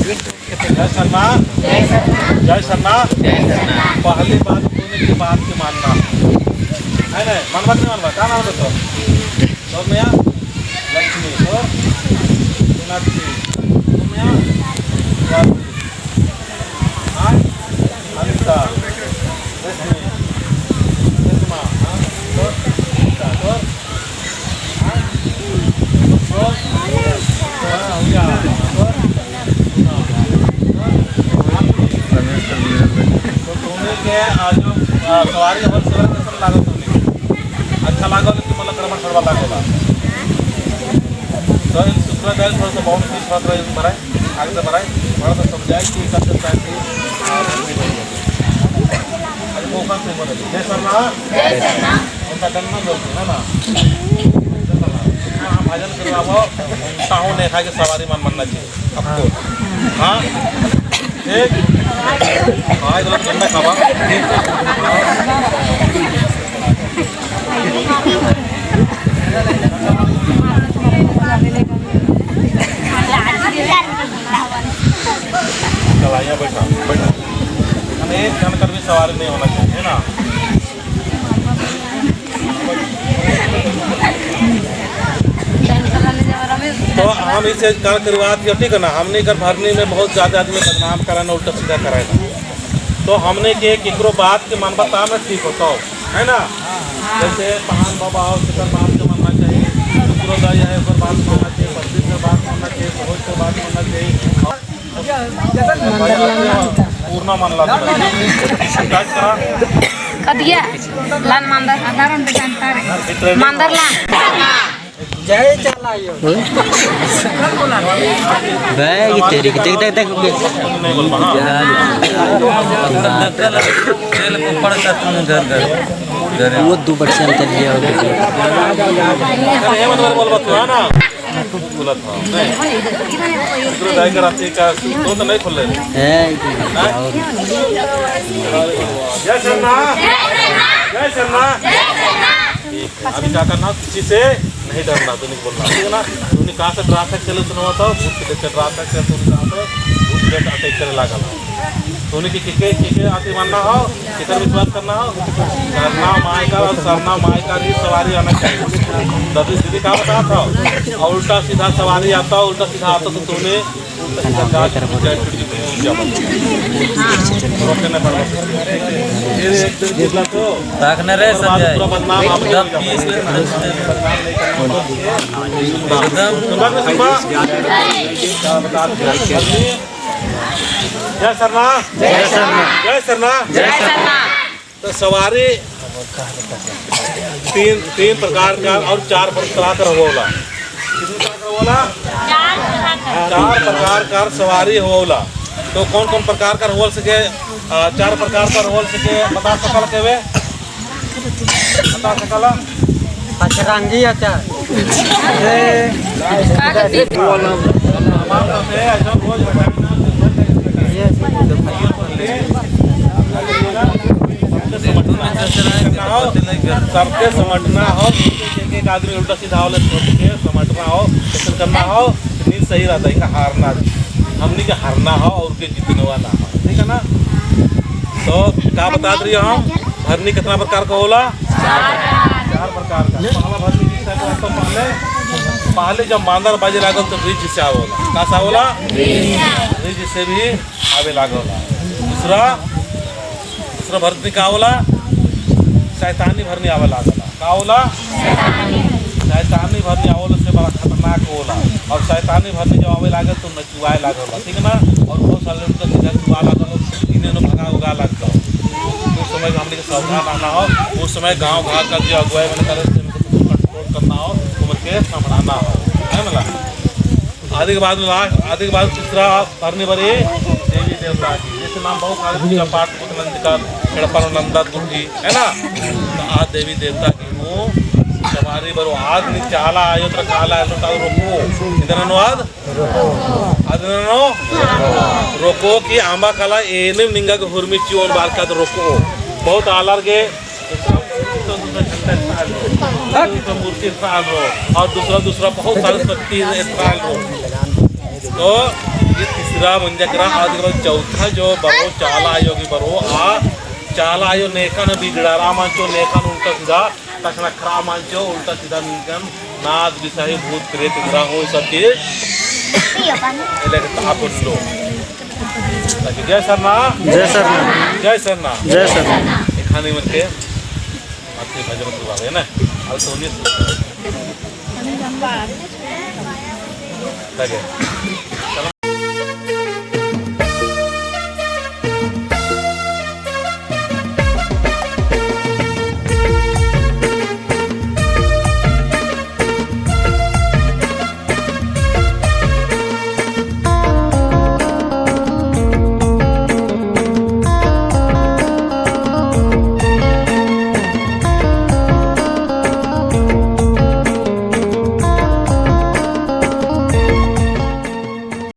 जय सरना, जय सरना। पहली बात तूने की बात के मानना है ना? मानवा कि नहीं मानवा? का नाम है तो सौम्या लक्ष्मी और मीनाक्षी, सौम्या स्वाति, हाँ अनिता, रश्मि, सुषमा, हाँ और गीता और हाँ और हाँ उया और तो तुमने के आज जो सवारी हर सवारी कैसन लागल तुमने? अच्छा लागल कि मतलब गड़बड़ सड़बड़ लागल? तो इन शुक्र दाल थोड़ा सा बहुत चीज थोड़ा थोड़ा भराए आगे से भराए थोड़ा सा समझाए कि कैसे ताकि अरे मौका से बोले जय सरना, जय सरना। उनका डंडा बोलते है ना। हाँ भजन करवाओ ताहू नहीं खा के सवारी मन मनना चाहिए आपको। हाँ ठीक, हाँ इधर डंडा खावा। चल आइए, बैठा बैठा। हमें एक क्षण कर भी सवारी नहीं होना चाहिए, है ना? तो हम इसे कर करवात ठीक है ना। हमने कर भरनी में बहुत ज़्यादा आदमी बदनाम कराना, उल्टा सीधा कराना। तो हमने के केकरो बात के मन बता में ठीक होता हो, है ना? जैसे पहान बाबा हो तेकर बात के मानना चाहिए, शुक्रोदय है ओकर बात मानना चाहिए, पत्नी के बात मानना चाहिए, बहुत के बात मानना चाहिए। पूर्णा मान ला करा कदिया लान मांदर मांदर लान जय चलाइयो बैग तेरी देख देख देख। नहीं बोल हाँ वो दो बच्चे अंतर लिया हो गया। अरे ये मत बोल बात है ना, खुला था नहीं शुक्रोदय कराते का तो तो नहीं खुले है। जय सरना, जय सरना। ठीक है, अभी क्या करना, किसी से नहीं डरना, तूने बोलना ठीक है ना। तूने कहाँ से डरा तक चले सुनवा था भूत के देख डरा तक चले, तूने कहाँ से भूत प्रेत अटैक करे लागल। तूने की के के आती मानना हो, किधर विश्वास करना हो, सरना माई का और सरना माई का ही सवारी आना चाहिए। दादी दीदी क्या बता था, और उल्टा सीधा सवारी आता, उल्टा सीधा आता तो तूने उल्टा सीधा गाछ रोकने नहीं पड़ता। फिर एक दिन जितना तो ताकने रे संजय पूरा बदनाम आप एकदम पीस एकदम। जय सरना, जय सरना, जय सरना, जय सरना। तो सवारी तीन तीन प्रकार का और चार प्रकार का होला। कितने प्रकार का होला? चार प्रकार का सवारी होला। तो कौन कौन प्रकार का होल सके? चार प्रकार का होल सके बता सकल के वे? बता सकला? पचरंगी अचार हमारे साथ है ऐसा रोज सबके समझना हो, एक एक आदमी उल्टा सीधा हो के समझना हो, कैसे करना हो, नींद सही रहता है। इनका हारना हमनी के हारना हो और के जीतने वाला हो, ठीक है ना? तो क्या बता रही हम, भरनी कितना प्रकार का होला? चार प्रकार का। पहला भरनी किस टाइप का? पहले पहले जब मांदर बाजे लागल तो ब्रिज से आवला, का से आवला? ब्रिज से भी आवे लागल। दूसरा दूसरा भरनी का होला? शैतानी भरनी आवे लागल। का होला? शैतानी भरनी आवला से बड़ा खतरनाक होला। और शैतानी भरनी जब आवे लागल तो नचुआए लागल, ठीक है ना? और बहुत सारे उनका सीधा चुआ लागल, इन्हें भगा उगा लगता। उस समय हमने के सावधान रहना हो। उस समय गांव घाट का जो अगुवाई मैंने करे कंट्रोल करना हो, उम्र के संभालना हो, है ना? आदि के बाद लास्ट, आदि के बाद तीसरा भरनी भरी देवी देवता की, जैसे नाम बहुत सारे पूजा पाठ नंदिका नंदा गुठी, है ना? तो आज देवी देवता की वो सवारी बरो आदमी चाला आयो तर काला आयो तो रोको इधर अनुवाद ಅದನ್ನು रोको कि आंबा काला एने निंगा के हुरमिची और बाल का तो रोको बहुत आलार के दूसरा मूर्ति और दूसरा दूसरा बहुत सारे शक्ति तो लगी तीसरा मंजकरा आज चौथा जो बरो चाला आयोगी बरो आ चाला आयो नेकन बिगड़ा रामांचो नेकन उल्टा सीधा तखना खरा मांचो उल्टा सीधा निकन नाद बिसाही भूत प्रेत ग्रह हो सब चीज ताप लो। जय सरना, जय सरना, जय सरना, जय सरना। खाने मन के माथे भजन करवावे ना और सोनी लगे।